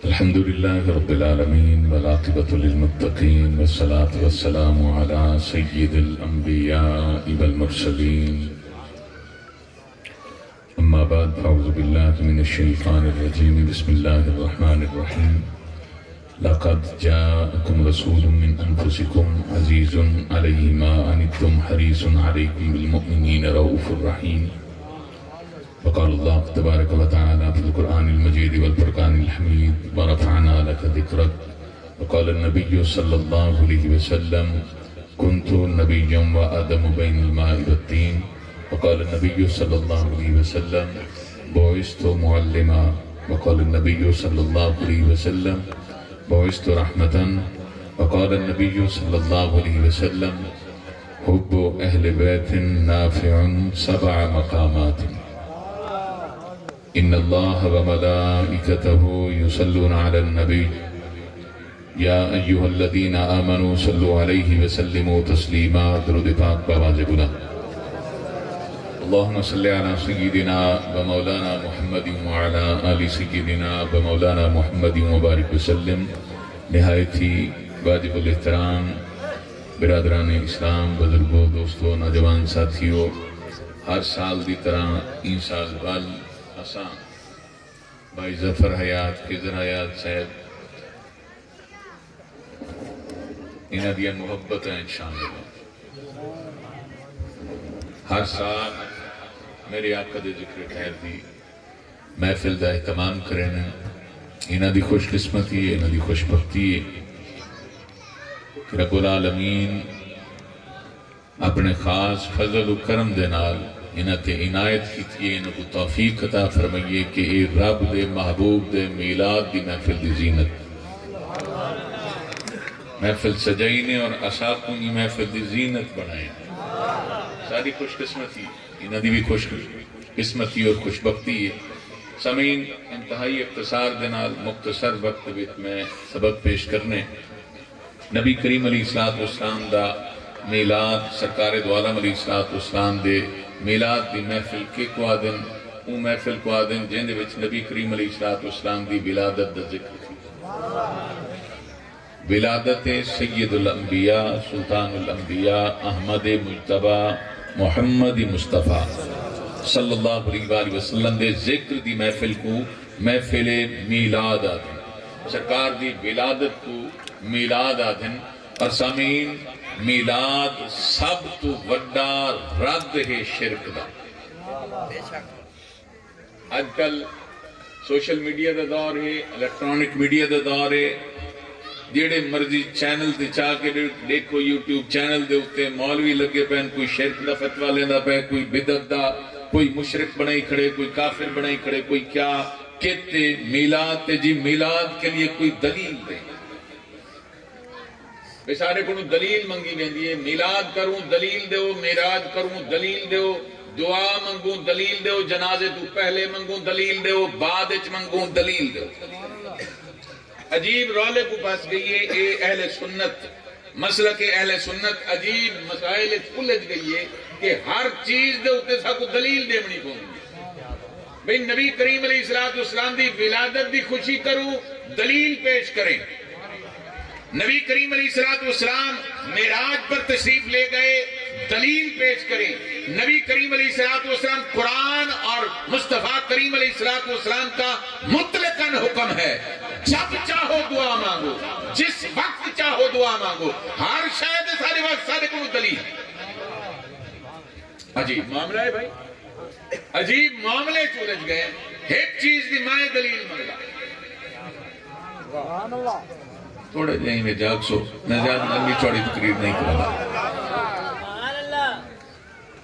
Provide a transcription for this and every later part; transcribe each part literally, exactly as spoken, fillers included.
الحمد لله رب العالمين، والعاقبة للمتقين، والصلاة والسلام على سيد الأنبياء والمرسلين. أما بعد، فأعوذ بالله من الشيطان الرجيم. بسم الله الرحمن الرحيم. لقد جاءكم رسول من أنفسكم عزيز عليه ما عنتم حريص عليكم بالمؤمنين رءوف رحيم. وقال الله تبارك وتعالى في القرآن المجيد والفرقان الحميد: ورفعنا لك ذكرك. وقال النبي صلى الله عليه وسلم: كنت نبيا وآدم بين الماء والطين. وقال النبي صلى الله عليه وسلم: بعثت معلما. وقال النبي صلى الله عليه وسلم: بعثت رحمة. وقال النبي صلى الله عليه وسلم: حب أهل بيت نافع سبع مقامات. إن الله وملائكته يصلون على النبي، يا أيها الذين آمنوا صلوا عليه وسلموا تسليما. درود پاک بآواز بلند. اللهم صل على سيدنا ومولانا محمد وعلى آل سيدنا ومولانا محمد وبارك وسلم. نہایت ہی واجب الاحترام برادران اسلام، بزرگو، دوستو، نوجوان ساتھیو، ہر سال دی طرح ایں سال ول اساں بھائی ظفر حیات، خضر حیات صاحب، انہاں دیاں محبتاں اچ شامل ہوں۔ ہر سال میرے آقا دے ذکر خیر دی محفل دا اہتمام کرن۔ انہاں دی خوش قسمتی ہے، انہاں دی خوش بختی ہے کہ رب العالمین اپنے خاص فضل و کرم دے نال انہاں تے عنایت کیتی ہے، انہاں کوں توفیق عطا فرمائی ہے کہ اے رب دے محبوب دے میلاد دی محفل دی زینت، محفل سجائی نے اور اساکوں ایں محفل دی زینت بݨائے۔ ساݙی خوش قسمتی، انہاں دی وی خوش قسمتی اور خوش بختی ہے۔ سامعین، انتہائی اختصار دے نال مختصر وقت وچ میں سبق پیش کرنے۔ نبی کریم علیہ الصلوۃ والسلام دا میلاد، سرکار دو عالم علیہ الصلوۃ والسلام دے میلاد دی محفل کیکوں آہدن؟ اوں محفل کوں آہدن جیندے وچ نبی کریم علیہ الصلوۃ والسلام دی ولادت دا ذکر تھی۔ ولادت سید الانبیاء سلطان الانبیاء احمد مجتبی محمد مصطفی صلی اللہ علیہ وآلہ وسلم دے ذکر دی محفل کوں محفل میلاد آہدن۔ سرکار دی ولادت کوں میلاد آہدن۔ اور سامعین، میلاد سب توں وݙا رد ہے شرک دا۔ اڄ کل سوشل میڈیا دا دور ہے، الیکٹرانک میڈیا دا دور ہے، جیڑھے مرضی چینل تے چا کے ݙے-، ݙیکھو، یوٹیوب چینل دے اتے مولوی لڳے پئن، کوئی شرک دا فتویٰ لیندا پئے، کوئی بدعت دا، کوئی مشرک بݨائی کھڑے، کوئی کافر بݨائی کھڑے، کوئی کیا۔ کتے میلاد تے جی میلاد کے لیے کوئی دلیل دے۔ بے سارے کوں دلیل منگی ویندی ہے، میلاد کروں دلیل ݙیو، معراج کروں دلیل ݙیو، دعا منگوں دلیل ݙیو، جنازے توں پہلے منگوں دلیل ݙیو، بعد اچ منگوں دلیل ݙیو۔ عجیب رولے کوں پھس ڳئی ہے اے اہل سنت، مسلک اہل سنت عجیب مسائل اچ الجھ ڳئی ہے کہ ہر چیز دے اتے ساکوں دلیل ݙیوݨی پوندی ہے۔ بھئی نبی کریم علیہ الصلوۃ والسلام دی ولادت دی خوشی کروں، دلیل پیش کریں۔ نبی کریم علیہ الصلوۃ والسلام معراج پر تشریف لے گئے، دلیل پیش کریں۔ نبی کریم علیہ الصلوۃ والسلام، قرآن اور مصطفیٰ کریم علیہ الصلوۃ والسلام کا مطلقاً حکم ہے، جب چاہو دعا مانگو، جس وقت چاہو دعا مانگو۔ ہر شے دے سارے وقت سارے کوں دلیل۔ عجیب معاملہ ہے بھائی، عجیب معاملے چ الجھ ڳئے۔ ہک چیز دی میں دلیل منگدا۔ تھوڑے جئیں میں جاڳسو، میں زیادہ لمبی چوڑی تقریر نہیں کردا۔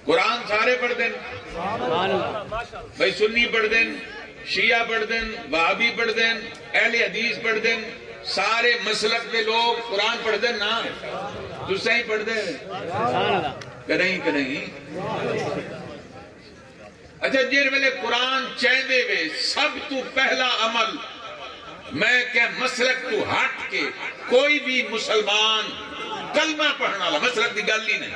قرآن سارے پڑھدن، بھائی سنی پڑھدن، شیعہ پڑھدن، وہابی پڑھدن، اہل حدیث پڑھدن، سارے مسلک دے لوگ قرآن پڑھدن نا؟ تساں ہی پڑھدے؟ کݙاہیں کݙاہیں۔ اچھا، جس ویلے قرآن چیندے وے، سب توں پہلا عمل میں کہ مسلک توں ہٹ کے کوئی بھی مسلمان کلمہ پڑھݨ والا، مسلک دی ڳالھ ہی نہیں،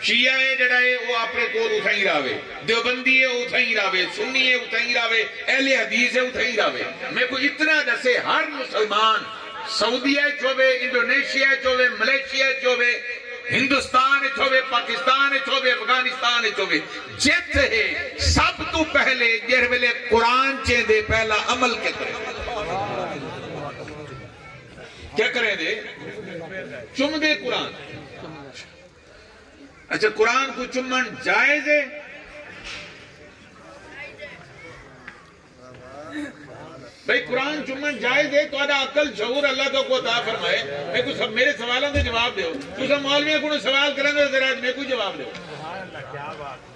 شیعہ ہے جڑا ہے، او اپݨے کول اتھائیں راہوے، دیوبندی ہے، او اتھائیں راہوے، سنی ہے، اتھائیں راہوے، اہل حدیث ہے، اتھائیں راہوے۔ میکوں اتنا ݙسے، ہر مسلمان، سعودیہ اچ ہووے، انڈونیشیا اچ ہووے، ملیشیا اچ ہووے، ہندوستان اچ ہووے، پاکستان اچ ہووے، افغانستان اچ ہووے، جتھ ہے، سب توں پہلے جیڑھے ویلے قرآن چیندے، پہلا عمل کیا کرے؟ کیا کریں دے؟ چم دے قرآن۔ اچھا، قرآن کوں چمݨ جائز ہے؟ بھئی، قرآن چمݨ جائز ہے؟ تہاݙا عقل، شعور اللہ تہاکوں عطا فرمائے۔ میکوں سب، میرے سوالاں دے جواب ݙیو۔ تساں مولویاں کولوں سوال کریندے ہو، ذرا اڄ میکوں جواب ݙیو۔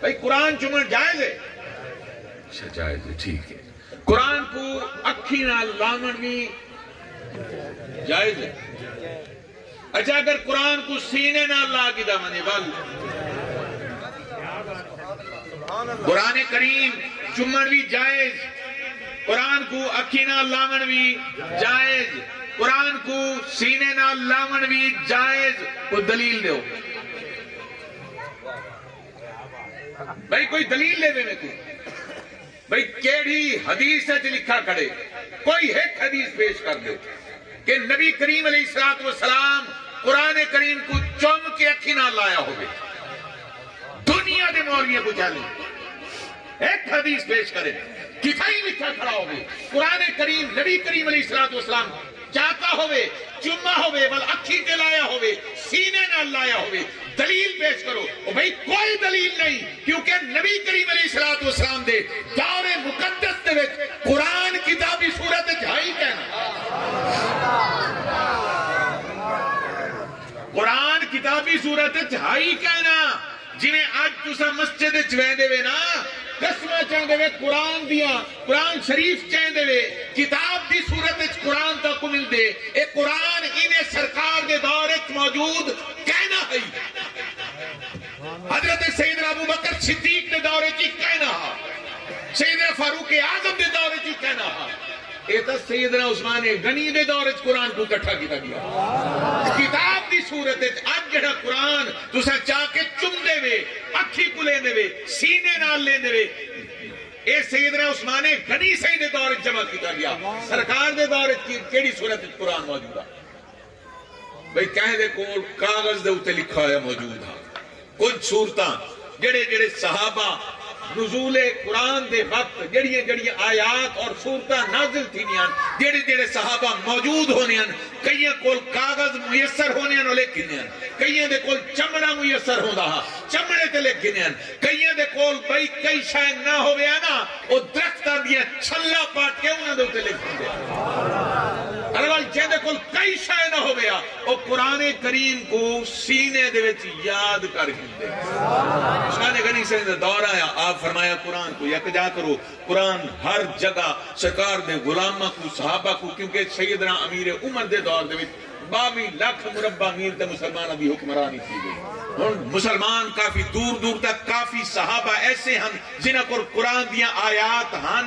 بھئی، قرآن چمݨ جائز ہے؟ اچھا، جائز ہے، ٹھیک ہے۔ قرآن کوں اکھیں نال لاوݨ وی جائز ہے؟ اچھا، اگر قرآن کوں سینے نال لا گھدا ونڄے، ول قرآن کریم چمݨ وی جائز، قرآن کوں اکھیں نال لاوݨ وی جائز، قرآن کوں سینے نال لاوݨ وی جائز۔ کوئی دلیل ݙیو۔ بھئی، کوئی دلیل ݙیوے میکوں۔ بھئی، کیڑھی حدیث اچ لکھا کھڑے؟ کوئی ہک حدیث پیش کر ݙیو کہ نبی کریم علیہ الصلوۃ والسلام قرآن کریم کوں چم کے اکھیں نال لایا ہووے۔ دنیا دے مولویاں کوں چیلنج، ہک حدیث پیش کرے، کتھائیں لکھا کھڑا ہووے قرآن کریم، نبی کریم علیہ الصلوۃ والسلام چاتا ہووے، چما ہووے، ول اکھیں تے لایا ہووے، سینے نال لایا ہووے، دلیل پیش کرو۔ او بھئی، کوئی دلیل نہیں، کیونکہ نبی کریم علیہ الصلوۃ والسلام دے دور مقدس دے وچ قرآن کتابی صورت وچ ہئی کائنا۔ قرآن کتابی صورت وچ ہئی کائنا۔ جیویں اڄ تساں مسجد اچ ویندے وے نا، قسماں چاہندے وے قرآن دیاں، قرآن شریف چاہندے وے، کتاب دی صورت اچ قرآن تہاکوں ملدے۔ اے قرآن ایویں سرکار دے دور اچ موجود کائنا ہئی۔ حضرت سیدنا ابو بکر صدیق دے دور اچ ہی کائنا ہا۔ سیدنا فاروق اعظم دے دور اچ ہی کائنا ہا۔ اے تاں سیدنا عثمان غنی دے دور اچ قرآن کوں کٹھا کیتا ڳیا۔ کتاب دی صورت اچ اڄ جیڑھا قرآن تساں چا کے چمدے وے، اکھیں کوں لیندے وے، سینے نال لیندے وے، اے سیدنا عثمان غنی سئیں دے دور اچ جمع کیتا ڳیا۔ سرکار دے دور اچ کی-، کیڑھی صورت اچ قرآن موجود ہے؟ بھئی، کہیں دے کول کاغذ دے اتے لکھا ہویا موجود ہا۔ کجھ صورتاں، جڑے جڑے صحابہ نزول قرآن دے وقت جڑیاں جڑیاں آیات اور صورتاں نازل تھیندیاں ہن، جڑے جڑے صحابہ موجود ہوندے ہن، کئیاں کول کاغذ میسر ہوندے ہن، او لکھ گھندے ہن۔ کئیاں دے کول چمڑا میسر ہوندا ہا، چمڑے تے لکھ گھندے ہن۔ کئیاں دے کول بھئی کئی شے نہ ہووے نا، او درختاں دیاں چھلاں پٹ کے انہاں دے اتے لکھ گھندے ہن۔ ہر وال جیندے کول کئی شے نہ ہووے آ، او قرآن کریم کوں سینے دے وچ یاد کر گھندے۔ عثمان غنی سئیں دا دور آیا، آپ فرمایا، قرآن کوں یکجا کرو۔ قرآن ہر جگہ سرکار دے غلاماں کوں، صحابہ کوں، کیونکہ سیدنا امیر عمر دے دور دے وچ ٻاویہہ لکھ مربع میل تے مسلماناں دی حکمرانی تھی ڳئی۔ ہݨ مسلمان کافی دور دور تک، کافی صحابہ ایسے ہن جنہاں کول قرآن دیاں آیات ہن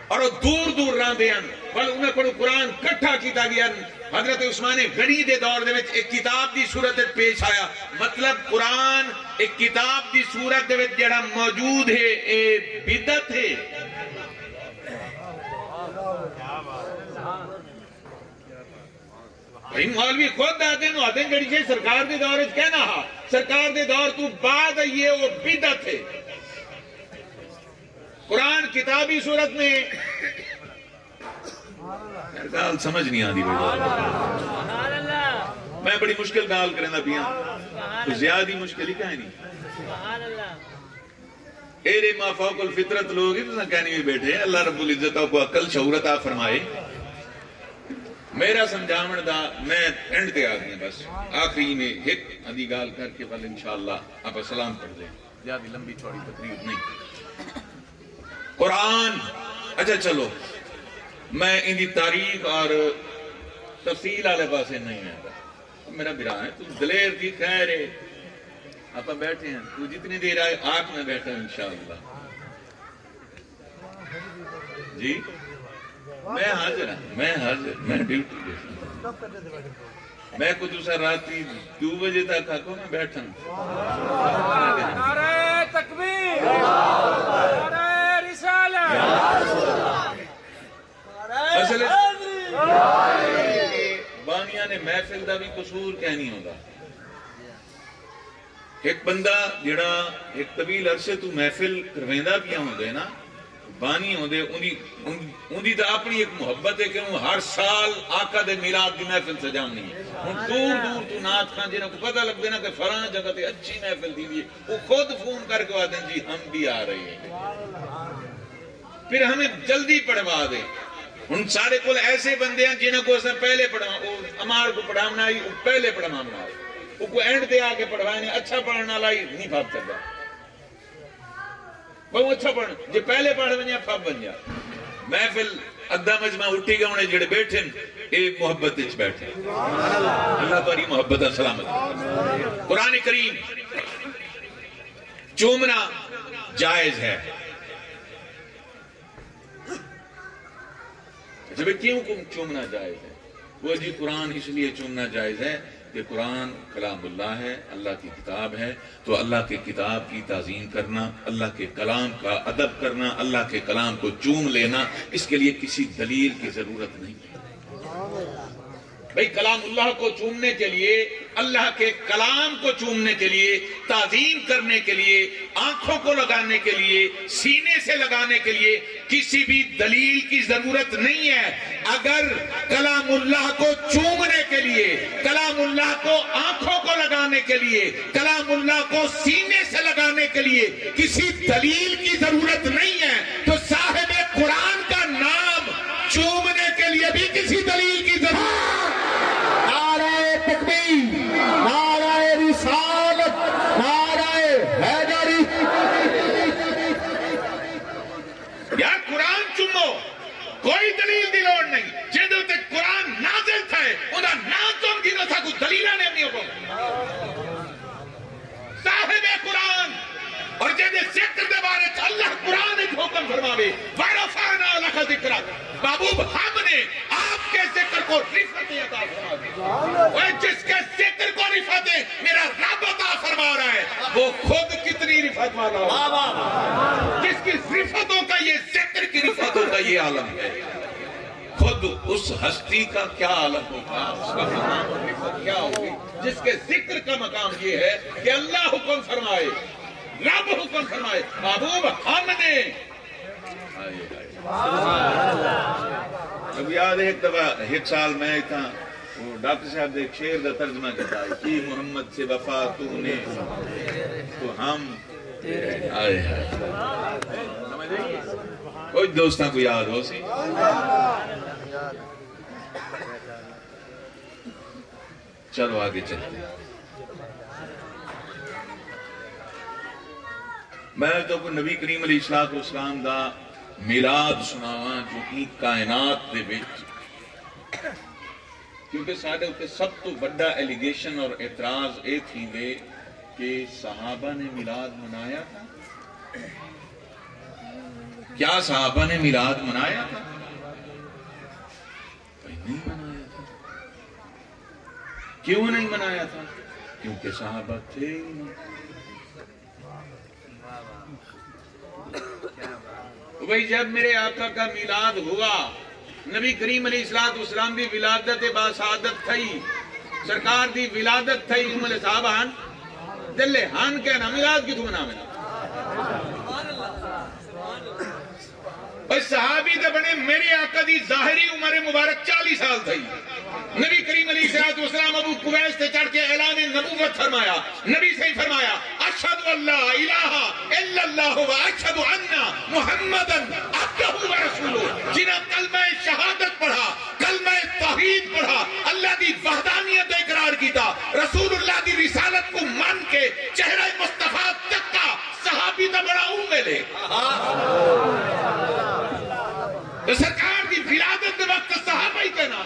اور او دور دور رہندے ہن، پر انہاں کولوں قرآن کٹھا کیتا ڳیا۔ حضرت عثمان غنی دے دور دے وچ ایک کتاب دی صورت وچ پیش آیا۔ مطلب، قرآن ایک کتاب دی صورت دے وچ جڑا موجود ہے، اے بدعت ہے۔ بھئی، مولوی خود آہدن، آہدن جڑی شے سرکار دے دور وچ کائنا ہا، سرکار دے دور توں بعد آئی ہے، او بدعت ہے۔ قرآن کتابی صورت میں، یار، ڳالھ سمجھ نہیں آندی بھئی۔ میں بڑی مشکل ڳالھ کریندا پیاں، کوئی زیادہ ہی مشکل ہی کائنی۔ ایݙے ما فوق الفطرت لوگ ہی تساں کائنی وی ٻیٹھے۔ اللہ رب العزت آپ کو عقل شعور عطا فرمائے۔ میرا سمجھاوݨ دا میں اینڈ تے آ ڳیا، بس آخری میں ہک ادھی ڳالھ کر کے ول انشاءاللہ آپ سلام پڑھ دیں۔ زیادہ لمبی چوڑی تقریر نہیں۔ قرآن، اچھا چلو، میں ان دی تاریخ اور تفصیل والے پاسے نہیں آتا۔ میرا برا ہے، تو دلیر دی خیر ہے۔ آپ بیٹھے ہیں، تو جتنی دیر آئے، آٹھ میں بیٹھا ہوں انشاءاللہ۔ جی، میں حاضر ہوں، میں حاضر، میں ڈیوٹی پہ ہوں۔ میکوں تساں راتی ݙو وجے تک آکھو، میں ٻیٹھاں۔ نعرہ تکبیر، نعرہ رسالت۔ اصل وچ بانیاں نے محفل دا وی قصور کائنی ہوندا۔ ہک بندہ جیڑھا ہک طویل عرصے توں محفل کرویندا پیا ہوندے نا، بانی ہوندے، اوندی، اوندی، اوندی تاں اپݨی ہک محبت ہے کہ اوں ہر سال آقا دے میلاد دی محفل سجاوݨی ہے۔ ہݨ دور دور توں نعت خواں جنہاں کوں پتہ لڳدے نا کہ فلاں جگہ تے اچھی محفل تھیندی ہے، او خود فون کر کے آہدن، "جی، ہم بھی آ رہے ہیں۔" پھر ہمیں جلدی پڑھوا دے۔ ہݨ ساݙے کول ایسے بندے ہیں جنہاں کوں اساں پہلے پڑھا، او اماڑ کوں پڑھاوݨا ہئی، او پہلے پڑھواوݨا ہئی۔ او کوں اینڈ تے آ کے پڑھوائے نے، اچھا پڑھݨ والا ہی نہیں پھب سڳدا۔ بہوں اچھا پڑھݨ، جے پہلے پڑھ ونڄے، پھب ونڄے۔ محفل ادھا مجمع اٹھی ڳیا، ہݨ جیڑھے ٻیٹھن، اے محبت وچ ٻیٹھے۔ اللہ تہاݙی محبت سلامت۔ قرآن کریم چومنا جائز ہے۔ اچھا بھئی، کیوں کو چومنا جائز ہے؟ وہ جی، قرآن اس لیے چومنا جائز ہے کہ قرآن کلام اللہ ہے، اللہ کی کتاب ہے، تو اللہ کے کتاب کی تعظیم کرنا، اللہ کے کلام کا ادب کرنا، اللہ کے کلام کو چوم لینا، اس کے لیے کسی دلیل کی ضرورت نہیں ہے۔ بھئی، کلام اللہ کو چومنے کے لیے، اللہ کے کلام کو چومنے کے لیے، تعظیم کرنے کے لیے، آنکھوں کو لگانے کے لیے، سینے سے لگانے کے لیے کسی بھی دلیل کی ضرورت نہیں ہے۔ اگر کلام اللہ کو چومنے کے لیے، کلام اللہ کو آنکھوں کو لگانے کے لیے، کلام اللہ کو سینے سے لگانے کے لیے کسی دلیل کی ضرورت نہیں ہے، تو صاحب قرآن کا نام چومنے کے لیے بھی کسی دلیل کی ضرورت۔ نعرہ تکبیر، نعرہ رسالت، نعرہ حیدری۔ یار، قرآن چومو، کوئی دلیل دی لوڑ نہیں۔ جیندے اتے قرآن نازل تھئے، اوندا ناں چوم گھنو، ساکوں دلیلاں ݙیوݨیاں پون۔ صاحب قرآن، اور جیندے ذکر دے بارے چ اللہ قرآن وچ حکم فرماوے، "ورفعنا لک ذکرک"، محبوب، ہم نے آپ کے ذکر کو رفعتیں عطا فرما دی۔ اوئے، جس کے ذکر کو رفعتیں میرا رب عطا فرما رہا ہے، وہ خود کتنی رفعت والا ہو۔ جس کی رفعتوں کا یہ ذکر کی رفعتوں کا یہ عالم ہے، خود اس ہستی کا کیا عالم ہوگا، اس کا مقام اور رفعت کیا ہوگی، جس کے ذکر کا مقام یہ ہے کہ اللہ حکم فرمائے، رب حکم فرمائے، محبوب، ہم نے۔ ابھی یاد ہے، ایک دفعہ، ایک سال میں اتنا، وہ ڈاکٹر صاحب دے ایک شعر دا ترجمہ کیتا ہے، "کی محمد سے وفا تو نے، تو ہم۔" آئے ہائے۔ کچھ دوستاں کو یاد ہو سی۔ چلو آگے چلتے ہیں۔ میں تو کو نبی کریم علیہ الصلوۃ والسلام دا میلاد سناواں جو ایں کائنات دے وچ، کیونکہ ساڈے اتے سب تو وڈا ایلیگیشن اور اعتراض اے تھیندے کہ صحابہ نے میلاد منایا تھا؟ کیا صحابہ نے میلاد منایا تھا؟ بھائی، نہیں منایا تھا۔ کیوں نہیں منایا تھا؟ کیونکہ صحابہ تھے ہی نہیں۔ بھائی، جب میرے آقا کا میلاد ہوا، نبی کریم علیہ الصلوۃ والسلام دی ولادت با سعادت تھئی، سرکار دی ولادت تھئی، عمر صاحب ہن، دل ہن کہ نہ میلاد کتھوں مناویں؟ بھئی، صحابی تے بنے، میرے آقا دی ظاہری عمر مبارک چالیہہ سال تھئی۔ نبی کریم علیہ الصلوۃ والسلام ابو قبیس تے چڑھ کے اعلان نبوت فرمایا۔ نبی سائیں فرمایا، "اشہد ان لا الہ الا اللہ و اشہد ان محمدا عبدہ و رسولہ۔" جنہاں کلمہ شہادت پڑھا، کلمہ توحید پڑھا، اللہ دی وحدانیت دا اقرار کیتا، رسول اللہ دی رسالت کو من کے چہرہ مصطفیٰ تکا، صحابی دا بڑا اوں ویلے۔ تے سرکار دی ولادت دے وقت صحابہ ہی کہنا،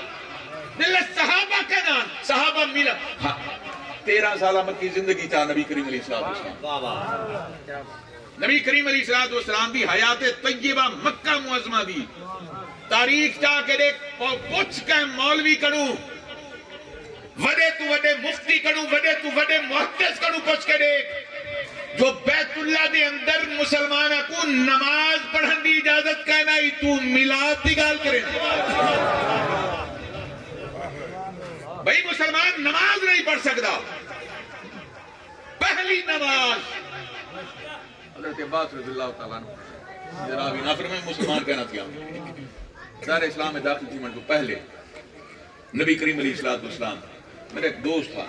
دل صحابہ کہنا، صحابہ ملا۔ ہاں، تیرہ سالہ مکی زندگی چا نبی کریم علیہ الصلوۃ والسلام۔ نبی کریم علیہ الصلوۃ والسلام دی حیات طیبہ مکہ معظمہ دی تاریخ چا کے ݙیکھ، پو-، پچھ کے مولوی کڑوں، وݙے توں وݙے مفتی کنوں، وݙے توں وݙے محدث کنوں پچھ کے ݙیکھ جو بیت اللہ دے اندر مسلماناں کوں نماز پڑھݨ دی اجازت کائنا، ای توں میلاد دی ڳالھ کریں۔ بھئی مسلمان نماز نہیں پڑھ سڳدا، پہلی نماز۔ حضرت عباس رضی اللہ تعالیٰ عنہ جناب، نہ فرمائے مسلمان کائنا تھیا، دار اسلام میں داخل تھیوݨ توں پہلے نبی کریم علیہ الصلوۃ والسلام، میرا ایک دوست تھا،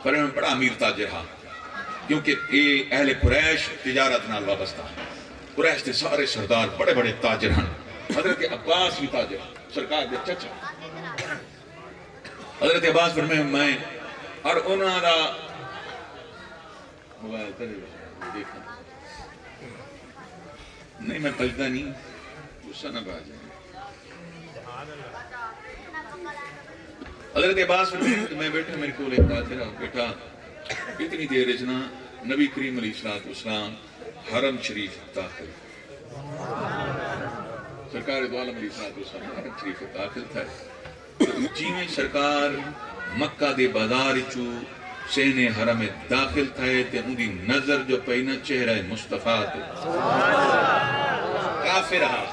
فرمایا بڑا امیر تاجر ہا، کیونکہ اے اہل قریش تجارت نال وابستہ ہن۔ قریش دے سارے سردار بڑے بڑے تاجر ہن۔ حضرت عباس وی تاجر، سرکار دے چچا۔ حضرت عباس فرمایا میں اور انہاں دا موبائل تے ݙیکھاں۔ نہیں، میں پجدا نہیں، غصہ نہ پا جائے۔ حضرت عباس فرمایا کہ میں بیٹھا، میرے کول ایک تاجر آ بیٹھا، اتنی دیر اچ نا نبی کریم علیہ الصلوۃ والسلام حرم شریف داخل، سرکار دو عالم علیہ الصلوۃ والسلام حرم شریف داخل تھئے۔ جیویں سرکار مکہ دے بازار اچوں سینے حرم اچ داخل تھئے تے اوندی نظر جو پئی نا چہرہ مصطفیٰ تے، کافر ہا،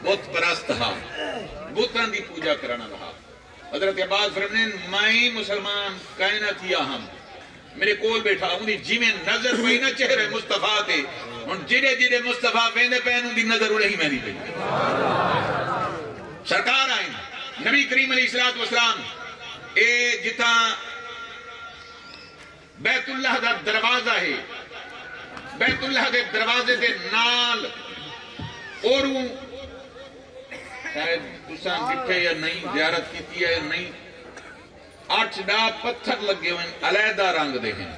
بت پرست ہا، بتاں دی پوجا کرݨ والا ہا۔ حضرت عباس فرماندے ہن، میں مسلمان کائنا تھیا ہم، میرے کول بیٹھا، اوندی جیویں نظر پئی نا چہرہ مصطفیٰ تے، ہݨ جیڑھے جیڑھے مصطفیٰ ویندے پئے ہن، اوندی نظر اڑے ہی ویندی پئی۔ سرکار آئے، نبی کریم علیہ الصلوۃ والسلام، اے جتھاں بیت اللہ دا دروازہ ہے، بیت اللہ دے دروازے دے نال اوروں، شاید تساں ݙٹھے یا نہیں، زیارت کیتی ہے یا نہیں، اٹھ ݙاہ پتھر لڳے ہوئے ہن، علیحدہ رنگ دے ہن۔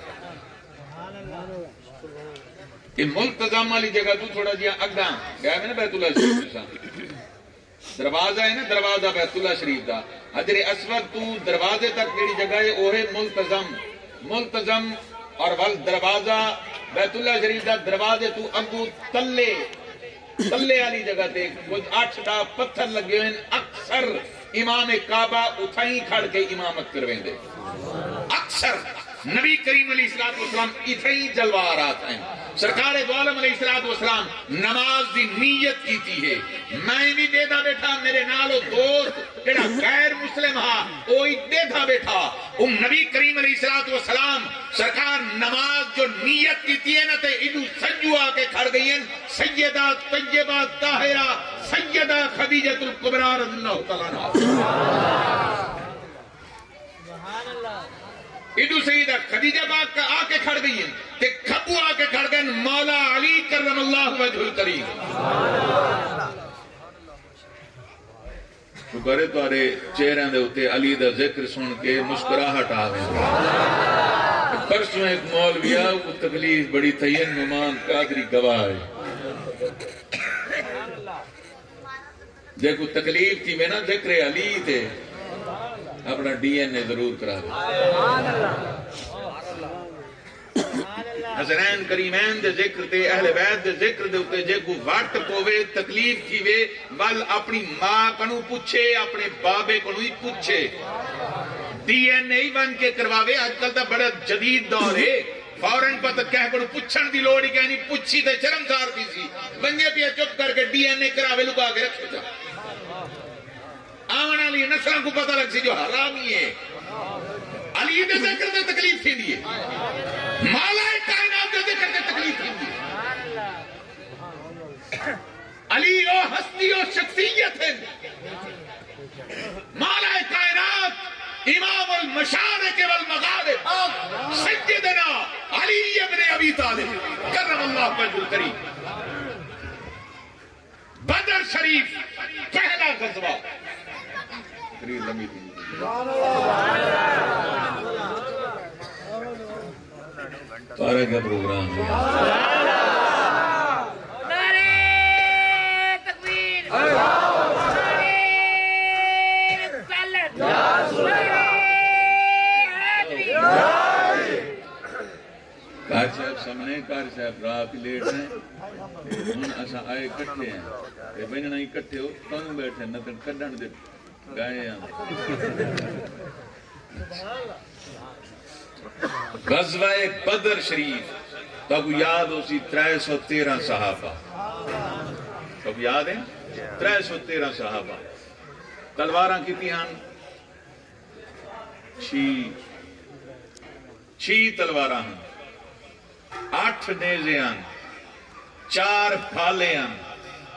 اے ملتزم والی جگہ توں تھوڑا جیہاں اڳاں ڳئے ہوئے نا بیت اللہ شریف تساں۔ دروازہ ہے نا، دروازہ بیت اللہ شریف دا، حجر اسود توں دروازے تک جیڑھی جگہ ہے، او ہے ملتزم۔ ملتزم اور ول دروازہ بیت اللہ شریف دا، دروازے توں اڳوں تلے، تلے والی جگہ تے کجھ اٹھ ݙاہ پتھر لڳے ہوئے ہن۔ اکثر امام کعبہ اتھائیں کھڑ کے امامت کرویندے۔ اکثر نبی کریم علیہ الصلوۃ والسلام اتھائیں جلوہ آرا تھئن۔ سرکار دو عالم علیہ الصلوۃ والسلام نماز دی نیت کیتی ہے۔ میں وی ݙیہدا بیٹھا، میرے نال او دوست جیڑھا غیر مسلم ہا، او وی ݙیہدا بیٹھا۔ او نبی کریم علیہ الصلوۃ والسلام سرکار نماز جو نیت کیتی ہے نا، تے ایݙو سڄو آ کے کھڑ ڳئی ہن سیدہ طیبہ طاہرہ سیدہ خدیجۃ الکبریٰ رضی اللہ تعالیٰ عنہا۔ ایݙو سیدہ خدیجہ پاک آ کے کھڑ ڳئی ہن تے کھٻو آ کے کھڑ ڳئے ہن مولا علی کرم اللہ وجہ الکریم۔ شکر ہے تہاݙے چہریاں دے اتے علی دا ذکر سݨ کے مسکراہٹ آ ویندی۔ پرسوں ہک مولوی آ، اوکوں تکلیف بڑی تھئی ہے، نعمان قادری گواہ ہے۔ جیکوں تکلیف تھیوے نا ذکر علی تے، اپݨا ڈی این اے ضرور کرا ݙے۔ حسنین کریمین دے ذکر تے، اہل بیت دے ذکر دے اتے جیکوں وٹ پووے، تکلیف تھیوے، ول اپݨی ماں کنوں پچھے، اپݨے بابے کنوں ہی پچھے۔ ڈی این اے ہی ونڄ کے کرواوے۔ اڄ کل تاں بڑا جدید دور ہے، فوراً پتہ کہیں کولوں پچھݨ دی لوڑ ہی کائنی، پچھی تے شرمسار تھیسی، ونڄے پیا چپ کر کے ڈی این اے کراوے، لکا کے رکھے چا۔ آوݨ والی نسلاں کوں پتہ لڳسی جو حرامی ہے۔ علی دے ذکر تے تکلیف تھیندی ہے، مالائے کائنات دے ذکر تے تکلیف تھیندی ہے۔ علی او ہستی، او شخصیت ہے، مالائے کائنات، امام المشارق والمغارب، سیدنا علی ابن ابی طالب کرم اللہ وجہ الکریم۔ بدر شریف پہلا غزوہ۔ تقریر لمبی تھی۔ تارے کا پروگرام ہے۔ نعرہ تکبیر۔ نعرہ رسالت۔ نعرہ حیدری۔ قاری صاحب سامݨے، قاری صاحب رات لیٹ ہیں۔ ہݨ اساں آئے کٹھے ہیں۔ تے ونڄݨا ہی کٹھے ہو، تانوں بیٹھے نہ تاں کڈھݨ دے ڳئے ہیں۔ غزوہ بدر شریف، تہاکوں یاد ہوسی، ترے سو تیرہ صحابہ۔ تہاکوں یاد ہے؟ ترے سو تیرہ صحابہ۔ تلواراں کتنی ہن؟ چھی۔ چھی تلواراں ہن، اٹھ نیزے ہن، چار بھالے ہن۔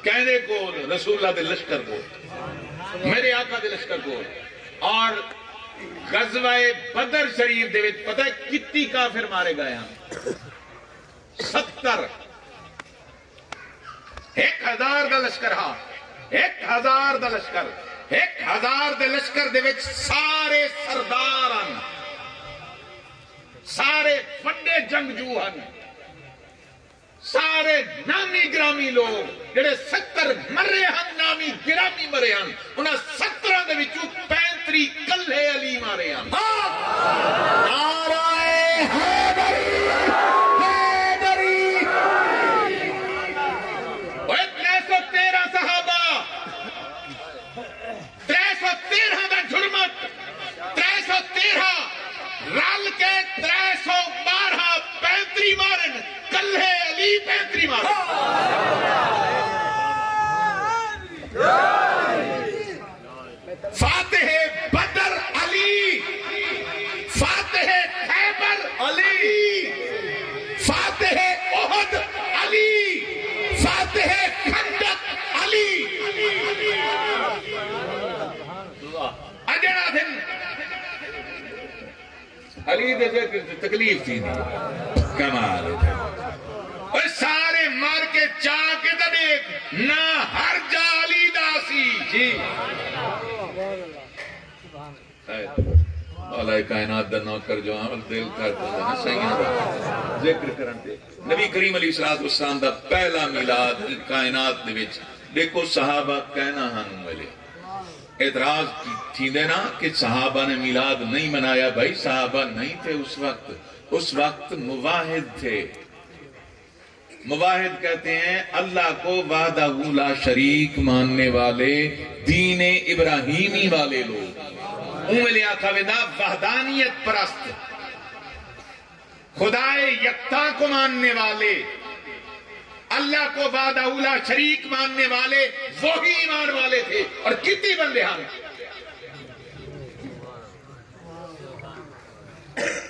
کیندے کول؟ رسول اللہ دے لشکر کول، میرے آقا دے لشکر کول۔ اور غزوہ بدر شریف دے وچ پتہ ہے کتی کافر مارے گئے ہن؟ ستر۔ ہک ہزار دا لشکر ہا، ہک ہزار دا لشکر، ہک ہزار دے لشکر دے وچ سارے سردار ہن، سارے وݙے جنگجو ہن، سارے نامی گرامی لوگ۔ جڑے ستر مرے ہن، نامی گرامی مرے ہن، انہاں ستراں دے وچوں پینتری کلھے علی مارے ہن۔ نعرہ حیدری، حیدری۔ اوئے ترے سو تیرہ صحابہ، ترے سو تیرہ دا جھرمٹ، ترے سو تیرہ رل کے ترے سو بارہ پینتری مارن، کلھے علی پینتری مارن۔ فاتح بدر علی، فاتح خیبر علی، فاتح احد علی، فاتح خندق علی۔ اڄݨ آہدن علی دے ذکر تے تکلیف تھیندی ہے۔ کمال ہے۔ اوئے سارے مر کے چا کے تاں ݙیکھ، نہ ہر جا علی دا سی۔ جی۔ خیر۔ مولا کائنات دا نوکر جو ہاں، دل کر پوندا نا سائیاں دا ذکر کرن تے۔ نبی کریم علیہ الصلوۃ والسلام دا پہلا میلاد ایں کائنات دے وچ۔ ݙیکھو صحابہ کائنا ہن اوں ویلے۔ اعتراض کی-، تھیندے نا کہ صحابہ نے میلاد نہیں منایا۔ بھائی، صحابہ نہیں تھے اس وقت، اس وقت مواحد تھے۔ مواحد کہتے ہیں اللہ کو وحدہ لا شریک ماننے والے، دین ابراہیمی والے لوگ۔ اوں ویلے آکھا ویندا وحدانیت پرست۔ خدائے یکتا کو ماننے والے، اللہ کو وحدہ لا شریک ماننے والے، وہی ایمان والے تھے۔ اور کتنی بندے ہن؟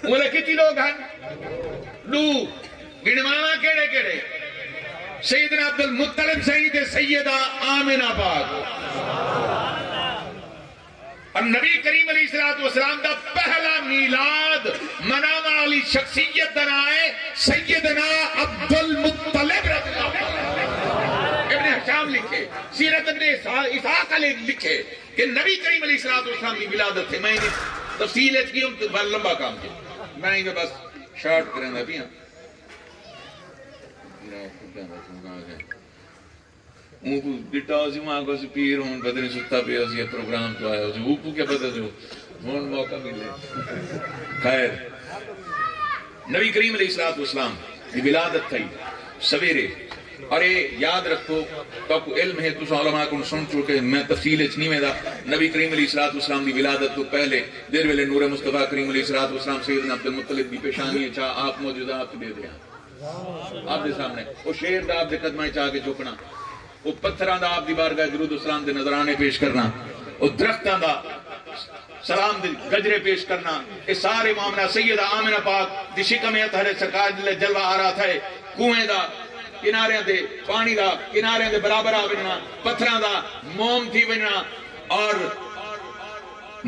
اولے کتنی لوگ ہن؟ ݙو۔ گݨواواں کیڑھے کیڑھے؟ سیدنا عبد المطلب سئیں تے سیدہ آمنہ پاک۔ اور نبی کریم علیہ الصلوۃ والسلام دا پہلا میلاد مناوݨ والی شخصیت دا ناں ہے سیدنا عبد المطلب رضی اللہ عنہ۔ ابن ہشام لکھے، سیرت ابن اسحا-، اسحاق علیہ لکھے کہ نبی کریم علیہ الصلوۃ والسلام دی ولادت تھئی۔ میں ایندی تفصیل اچ ڳیوم تے بڑا لمبا کم ہے، میں ایویں بس شارٹ کریندا پیاں۔ اونکوں ݙٹا ہوسی، اوں آکھیا ہوسی، پیر ہݨ پتہ نئیں ستا پیا ہوسی یا پروگرام توں آیا ہوسی، اونکوں کیا پتہ جو ہݨ موقع ملے۔ خیر، نبی کریم علیہ الصلوۃ والسلام دی ولادت تھئی سویرے، اور اے یاد رکھو، تہاکوں علم ہے، تساں علماء کوں سݨ چکے، میں تفصیل اچ نہیں ویندا۔ نبی کریم علیہ الصلوۃ والسلام دی ولادت توں پہلے جس ویلے نور مصطفیٰ کریم علیہ الصلوۃ والسلام سیدنا عبد المطلب دی پیشانی اچ آ، آپ معجزات ݙیندے ہن۔ آپ دے سامنے او شیر دا آپ دے قدماں اچ آ کے جھکݨا، او پتھراں دا آپ دی بارگاہ درود و سلام دے نذرانے پیش کرݨا، او درختاں دا سلام دے گجرے پیش کرݨا، اے سارے معاملہ سیدہ آمنہ پاک دی شکم اطہر اچ سرکار دے جلوہ آرا تھئے۔ کنویں دا کناریاں تے پاݨی دا کناریاں دے برابر آ ونڄݨا، پتھراں دا موم تھی ونڄݨا، اور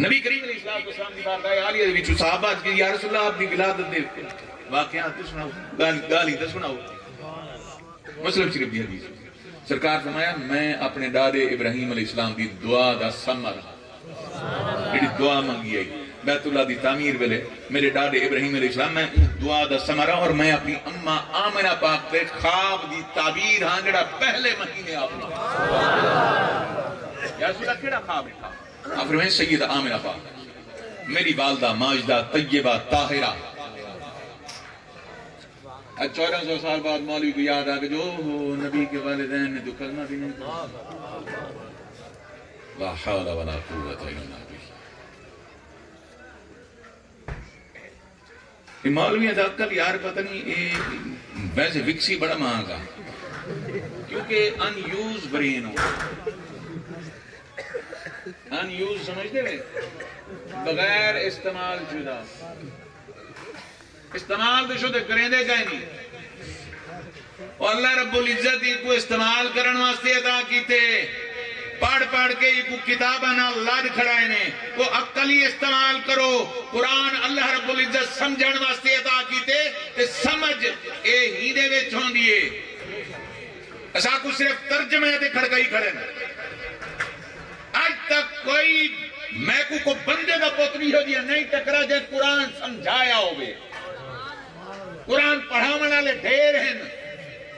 نبی کریم علیہ الصلوۃ والسلام دی بارگاہ عالیہ دے وچوں صحابہ اچ ڳئے، یا رسول اللہ، آپ دی ولادت دے واقعات تے سݨاؤ، ڳالھ-، ڳالھیں تے سݨاؤ۔ مسلم شریف دی حدیث۔ سرکار فرمایا، میں اپݨے ݙاݙے ابراہیم علیہ السلام دی دعا دا ثمر ہاں۔ جیڑھی دعا منگی ہئی بیت اللہ دی تعمیر ویلے، میرے ݙاݙے ابراہیم علیہ السلام، میں اوں دعا دا ثمر ہاں، اور میں اپݨی اماں آمنہ پاک دے خواب دی تعبیر ہاں، جیڑھا پہلے مہینے آپ نوں۔ یا رسول اللہ، کیڑھا خواب ݙٹھا؟ آپ فرمائے، سیدہ آمنہ پاک، میری والدہ ماجدہ طیبہ طاہرہ۔ اڄ چودہ سو سال بعد مولوی کوں یاد آ ڳئے جو، اوہو، نبی کے والدین نے تو کلمہ بھی نہیں پڑھا۔ لا حول ولا قوت الا باللہ۔ تے مولویاں دا عقل یار پتہ نہیں، اے ویسے وکسی بڑا مہانگا، کیونکہ ان یوز برین ہو، ان یوز سمجھدے وے، بغیر استعمال شدہ، استعمال تے شدہ کریندے کائیں نہیں۔ او اللہ رب العزت ایکوں استعمال کرݨ واسطے عطا کیتے، پڑھ پڑھ کے ایکوں کتاباں نال لݙ کھڑائے نے۔ او عقل ہی استعمال کرو۔ قرآن اللہ رب العزت سمجھݨ واسطے عطا کیتے، تے سمجھ اے ہی دے وچ ہوندی ہے۔ اساکوں صرف ترجمے تے کھڑکائی کھڑے نے۔ اڄ تک کوئی میکوں کو بندے دا پتر ایہو جیہا نہیں ٹکرا جیں قرآن سمجھایا ہووے۔ قرآن پڑھاوݨ آلے ڈھیر ہن،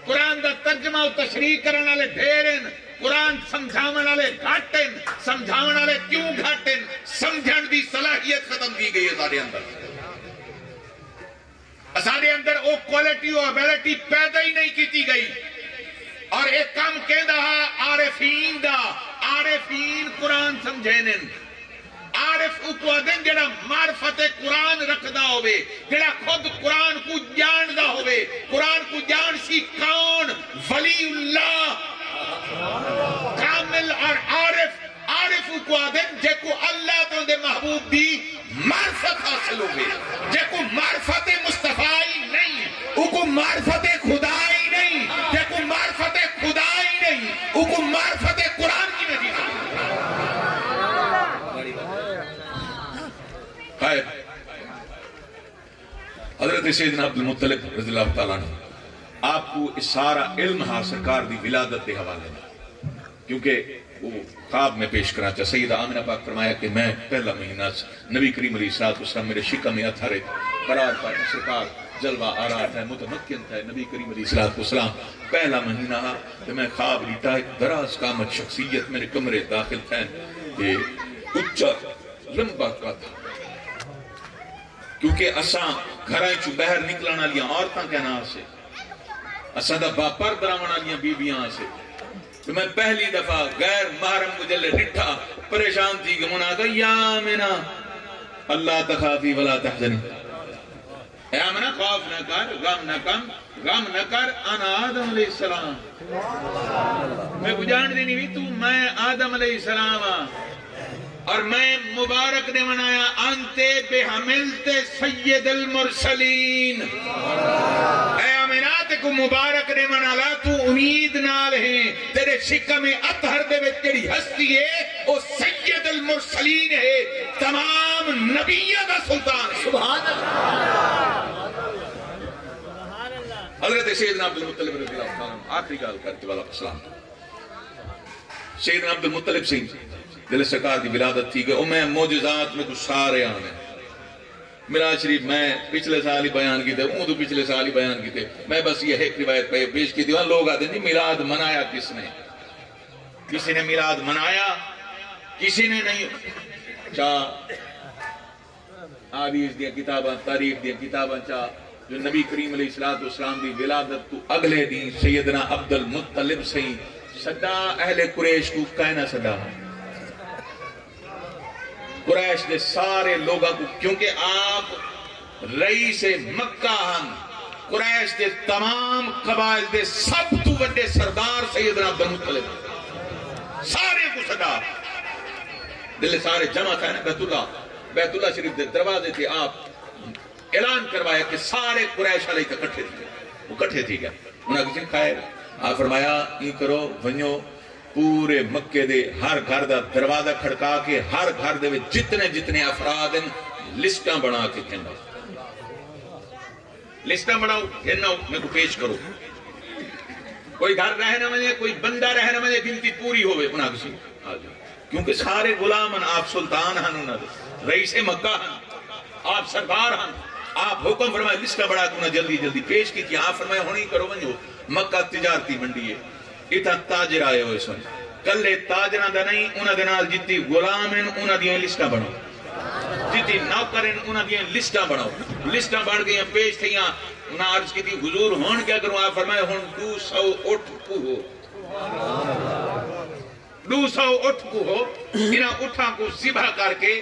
قرآن دا ترجمہ و تشریح کرݨ آلے ڈھیر ہن، قرآن سمجھاوݨ آلے گھٹ ہن۔ سمجھاوݨ آلے کیوں گھٹ ہن؟ سمجھݨ دی صلاحیت ختم تھی ڳئی ہے ساݙے اندر۔ اساݙے اندر او کوالٹی، او ابیلٹی پیدا ہی نہیں کیتی ڳئی۔ اور اے کم کیندا ہا عارفین دا، عارفین قرآن سمجھیندن۔ عارف اوکوں آہدن جیڑھا معرفت قرآن رکھدا ہووے، جیڑھا خود قرآن کوں ڄاݨدا ہووے، قرآن کوں ڄاݨسی کون؟ ولی اللہ، کامل اور عارف۔ عارف اوکوں آہدن جیکوں اللہ تے اوندے محبوب دی معرفت حاصل ہووے۔ جیکوں معرفت مصطفیٰ ہی نہیں، اوکوں معرفت خدا ہی نہیں۔ جیکوں معرفت خدا ہی نہیں، اوکوں معرفت قرآن کیویں تھی سڳدی؟ خیر، حضرت سیدنا عبدالمطلب رضی اللہ تعالیٰ عنہ، آپ کوں اے سارا علم ہا سرکار دی ولادت دے حوالے نال، کیونکہ وہ خواب میں پیش کراں چا، سیدہ آمنہ پاک فرمایا کہ میں پہلا مہینہ س-، نبی کریم علیہ الصلوۃ والسلام میرے شکم اطہر اچ قرار پایا، سرکار جلوہ آرا تھئے، متمکن تھئے۔ نبی کریم علیہ الصلوۃ والسلام پہلا مہینہ ہا تے میں خواب ݙٹھا، ایک دراز قامت شخصیت میرے کمرے داخل تھئن تے اچا لمبا قد، کیونکہ اساں گھراں چوں ٻاہر نکلݨ آلیاں عورتاں کائنا ہاسے، اساں دا باپر بݨاوݨ آلیاں بیبیاں ہاسے۔ تے میں پہلی دفعہ غیر محرم کوں جلے ݙٹھا، پریشان تھی ڳیوم، انہاں آکھیا، یا آمنہ، اللہ تخافی ولا تحزنی۔ اے آمنہ، خوف نہ کر، غم نہ کم، غم نہ کر، انا آدم علیہ السلام۔ میکوں ڄاݨدی نہیں وی توں، میں آدم علیہ السلام ہاں۔ اور میں مبارک ݙیوݨ آیاں، انت بحملۃ سید المرسلین۔ اے آمنہ، تیکوں مبارک ݙیوݨ آلا، توں امید نال ہیں۔ تیݙے شکم اطہر دے وچ جیڑھی ہستی ہے، او سید المرسلین ہے، تمام نبیاں دا سلطان ہے۔ سبحان اللہ۔ حضرت سیدنا عبدالمطلب رضی اللہ تعالیٰ عنہ، آخری ڳالھ کر کے والا سلام۔ سیدنا عبدالمطلب سئیں، جلے سرکار دی ولادت تھی ڳئی، او میں معجزات میکوں سارے آنے۔ معراج شریف میں پچھلے سال ہی بیان کیتے، اوں توں پچھلے سال ہی بیان کیتے۔ میں بس ایہ ہک روایت پئے پیش کیتی، لوگ آہدن جی میلاد منایا کس نے؟ کسی نے میلاد منایا؟ کسی نے نہیں۔ چا حدیث دیاں کتاباں، تاریخ دیاں کتاباں چا جو نبی کریم علیہ الصلوۃ والسلام دی ولادت توں اڳلے ݙینہہ سیدنا عبدالمطلب سئیں سݙا اہل قریش کوں کائنا سݙا۔ قریش دے سارے لوگاں کوں، کیونکہ آپ رئیس مکہ ہن، قریش دے تمام قبائل دے سب توں وݙے سردار سیدنا عبدالمطلب، سارے کوں سݙا۔ جلے سارے جمع تھئے نا بیت اللہ، بیت اللہ شریف دے دروازے تے آپ اعلان کروایا کہ سارے قریش والے اتھاں کٹھے تھی ڳئے۔ وہ کٹھے تھی ڳئے۔ انہاں آکھیا، خیر، آپ فرمایا، ایں کرو، ونڄو، پورے مکے دے ہر گھر دا دروازہ کھڑکا کے ہر گھر دے وچ جتنے جتنے افراد ہن، لسٹاں بݨا کے گھن آؤ۔ لسٹاں بݨاؤ، گھن آؤ، میکوں پیش کرو۔ کوئی گھر رہ نہ ونڄے، کوئی بندہ رہ نہ ونڄے، گنتی پوری ہووے، انہاں آکھسی، آ جاؤ۔ کیونکہ سارے غلام ہن، آپ سلطان ہن، انہاں دے رئیس مکہ ہن، آپ سردار ہن۔ آپ حکم فرمائے، لسٹاں بݨا کے انہاں جلدی جلدی پیش کیتیاں۔ آپ فرمایا، ہݨ ایں کرو، ونڄو، مکہ تجارتی منڈی ہے، اتھاں تاجر آئے ہوئے سن، کلھے تاجراں دا نہیں، انہاں دے نال جتنی غلام ہن، انہاں دیاں لسٹاں بݨاؤ، جتنی نوکر ہن، انہاں دیاں لسٹاں بݨاؤ۔ لسٹاں بݨ ڳئیاں، پیش تھئیاں۔ انہاں عرض کیتی، حضور، ہݨ کیا کروں؟ آپ فرمائے، ہݨ ݙو سو اٹھ کوہو۔ ݙو سو اٹھ کوں ہو، انہاں اٹھاں کوں ذبح کر کے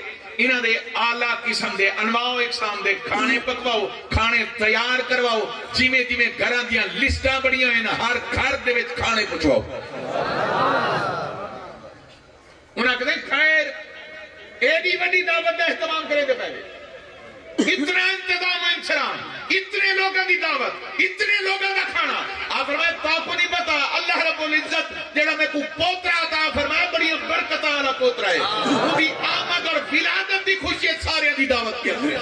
انہاں دے اعلیٰ قسم دے انواع و اقسام دے کھاݨے پکواؤ، کھاݨے تیار کرواؤ، جیویں جیویں گھراں دیاں لسٹاں بݨیاں ہن، ہر گھر دے وچ کھاݨے پچواؤ۔ انہاں آکھدے، خیر، ایݙی وݙی دعوت دا اہتمام کریندے پئے وے۔ اتنا انتظام و انسرام، اتنے لوگاں دی دعوت، اتنے لوگاں دا کھانا۔ آپ فرمایا، تاکوں نہیں پتا، اللہ رب العزت جڑا میکوں پوترا عطا فرمایا، بڑیاں برکتاں والا پوترا ہے۔ اوندی آمد اور ولادت دی خوشی اچ ساریاں دی دعوت کیتی۔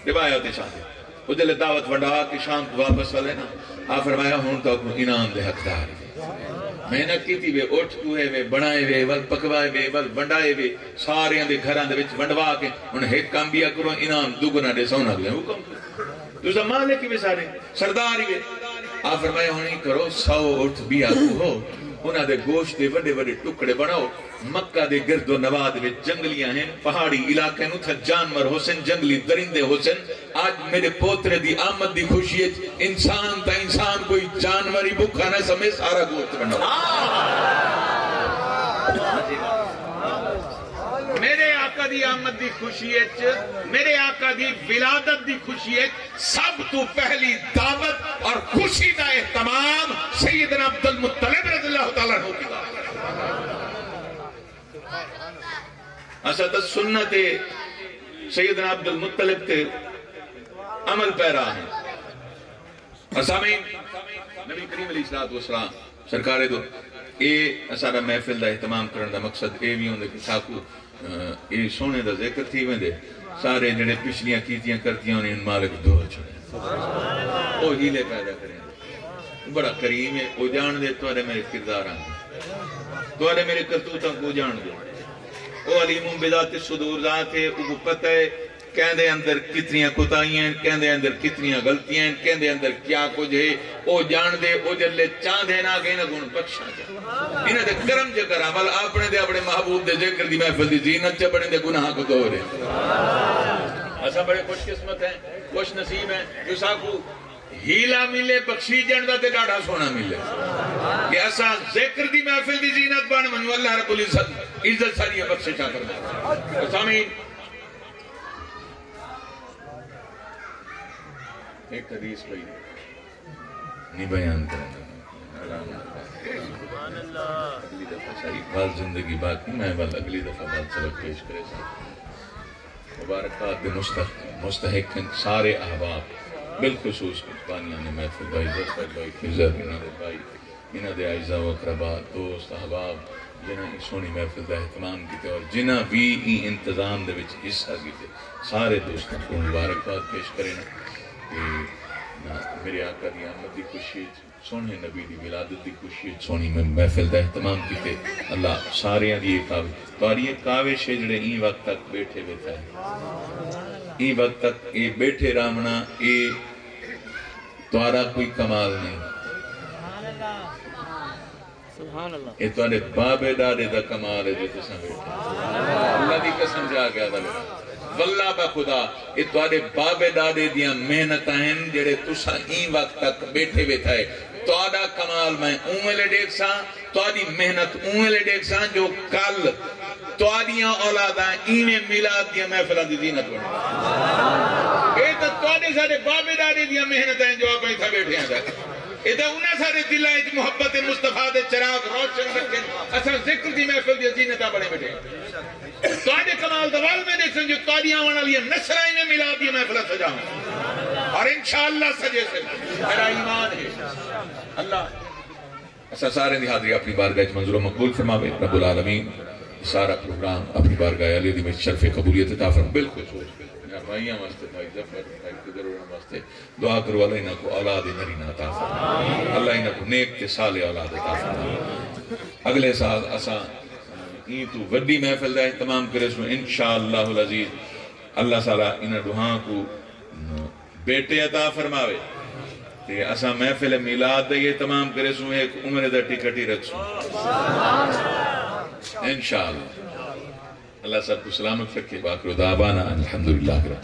روایت اچ آندے۔ او جلے دعوت ونڈا کے شام کو واپس ولے نا، آ فرمایا، ہن تاکوں انعام دے حقدار ہی۔ محنت کیتی وے، اٹھ کوہے وے، بݨائے وے، ول پکوائے وے، ول ونڈائے وے، ساریاں دے گھراں دے وچ ونڈوا کے ہن ہک کم ٻیا کرو، انعام دگنا ݙیساں انہاں کوں۔ حکم، تساں مالک ہی وے سارے، سردار ہی وے۔ آ فرمایا، ہن ایں کرو، سو اٹھ ٻیا کوہو، انہاں دے گوشت دے وݙے وݙے ٹکڑے بݨاؤ۔ مکہ دے گرد و نواح دے وچ جنگلیاں ہن، پہاڑی علاقے ہن، اتھاں جانور ہوسن، جنگلی درندے ہوسن۔ اڄ میݙے پوترے دی آمد دی خوشی اچ انسان تاں انسان، کوئی جانور ہی بکھا نہ سمے، سارا گوشت ونڈا۔ میرے آقا دی آمد دی خوشی اچ، میرے آقا دی ولادت دی خوشی اچ سب توں پہلی دعوت اور خوشی دا اہتمام سیدنا عبد المطلب رضی اللہ تعالیٰ عنہ کیتا۔ اساں تاں سنت سیدنا عبد المطلب تے عمل پیرا ہیں۔ اساں میں نبی کریم علیہ الصلوۃ والسلام سرکار دو، اے اساݙا محفل دا اہتمام کرݨ دا مقصد اے وی ہوندے کہ ساکوں، اے سوہݨے دا ذکر تھی ویندے، سارے جڑے پچھلیاں کیتیاں کرتیاں انہیں مالک دھو چھوڑے۔ او ہیلے پیدا کریں۔ بڑا کریم ہے، او ڄاݨدے تہاݙے میرے کرداراں کوں، تہاݙے میرے کرتوتاں کوں ڄاݨدے۔ او علیم بذات الصدور ذات ہے، اوکوں پتہ ہے کیندے اندر کتنیاں کوتاہیاں ہن، کیندے اندر کتنیاں غلطیاں ہن، کیندے اندر کیا کجھ ہے، او ڄاݨدے۔ او جلے چاہندے نا کہ انہاں کوں بخشاں کیا۔ انہاں دے کرم چا کراں، ول اپݨے تے اپݨے محبوب دے ذکر دی محفل دی زینت چا بݨیندے، گناہاں کوں دھو ݙیندے۔ اساں بڑے خوش قسمت ہیں، خوش نصیب ہیں جو ساکوں ہیلا ملے بخشیجݨ دا تے ݙاڈھا سوہݨا ملے کہ اساں ذکر دی محفل دی زینت بݨ ونڄوں، اللہ رب العزت عزت ساݙیاں بخششاں فرمائے۔ سامعین، ہک حدیث پئی نہیں بیان کرݨ دا۔ اڳلی دفعہ ساری ول زندگی باقی، میں ول اڳلی دفعہ ول سبق پیش کریساں۔ مبارکباد دے مستحق، مستحق ہن سارے احباب، بالخصوص کچھ بانیان محفل بھائی ظفر بھائی، خضر، انہاں دے بھائی، انہاں دے اعزاء و اقربا، دوست احباب، جنہاں ایں سوہݨی محفل دا اہتمام کیتے اور جنہاں وی ایں انتظام دے وچ حصہ کیتے، سارے دوستاں کوں مبارکباد پیش کرینا۔ تے میرے آقا دی آمد دی خوشی اچ، سوہݨے نبی دی ولادت دی خوشی اچ سوہݨی میں محفل دا اہتمام کیتے۔ اللہ ساریاں دی اے کاوش، تہاݙی اے کاوش ہے جڑے ایں وقت تک ٻیٹھے ویٹھا ہے۔ ایں وقت تک اے ٻیٹھے راہوݨا، اے تہاݙا کوئی کمال نہیں۔ سبحان اللہ۔ اے تہاݙے بابے ݙاݙے دا کمال ہے جو تساں ٻیٹھے۔ اللہ دی قسم جا کے آہدا ٻیٹھا۔ واللہ بخدا، اے تہاݙے بابے ݙاݙے دیاں محنتاں ہن جڑے تساں ایں وقت تک ٻیٹھے ویٹھا ہے۔ تہاݙا کمال میں اوں ویلے ݙیکھساں، تہاݙی محنت اوں ویلے ݙیکھساں جو کل تہاݙیاں اولاداں ایویں میلاد دیاں محفلاں دی زینت بݨن۔ اے تاں تہاݙے ساݙے بابے ݙاݙے دیاں محنتاں ہن جو آپاں اتھاں ٻیٹھے ہاں۔ اے تاں انہاں ساݙے دلاں اچ محبت مصطفیٰ دے چراغ روشن رکھن، اساں ذکر دی محفل دیاں زینتاں بݨے ٻیٹھے ہاں۔ تہاݙے کمال دا ول میں ݙیکھساں جو تہاݙیاں آوݨ والیاں نسلاں ایویں میلاد دیاں محفلاں سجاون۔ اور انشاءاللہ سجیسن، میرا ایمان ہے۔ اللہ اساں سارے دی حاضری اپݨی بارگاہ اچ منظور و مقبول فرماوے۔ رب العالمین سارا پروگرام اپݨی بارگاہ عالی دی وچ شرف قبولیت عطا فرماوے۔ بالخصوص مہربانیاں واسطے، بھائی ظفر، بھائی قدر ہوراں واسطے دعا کرو، اللہ انہاں کوں اولاد نرینہ عطا فرماوے۔ اللہ انہاں کوں نیک تے صالح اولاد عطا فرماوے۔ اڳلے سال اساں ایں توں وݙی محفل دا اہتمام کریسوں انشاءاللہ العزیز۔ اللہ تعالیٰ انہاں ݙوہاں کوں بیٹے عطا فرماوے۔ تے اساں محفل میلاد دا اے اہتمام کریسوں، ہک عمرے دا ٹکٹ ہی رکھسوں۔ انشاءاللہ۔ اللہ سب کوں سلامت رکھے۔ وآخر دعوانا ان الحمدللہ رب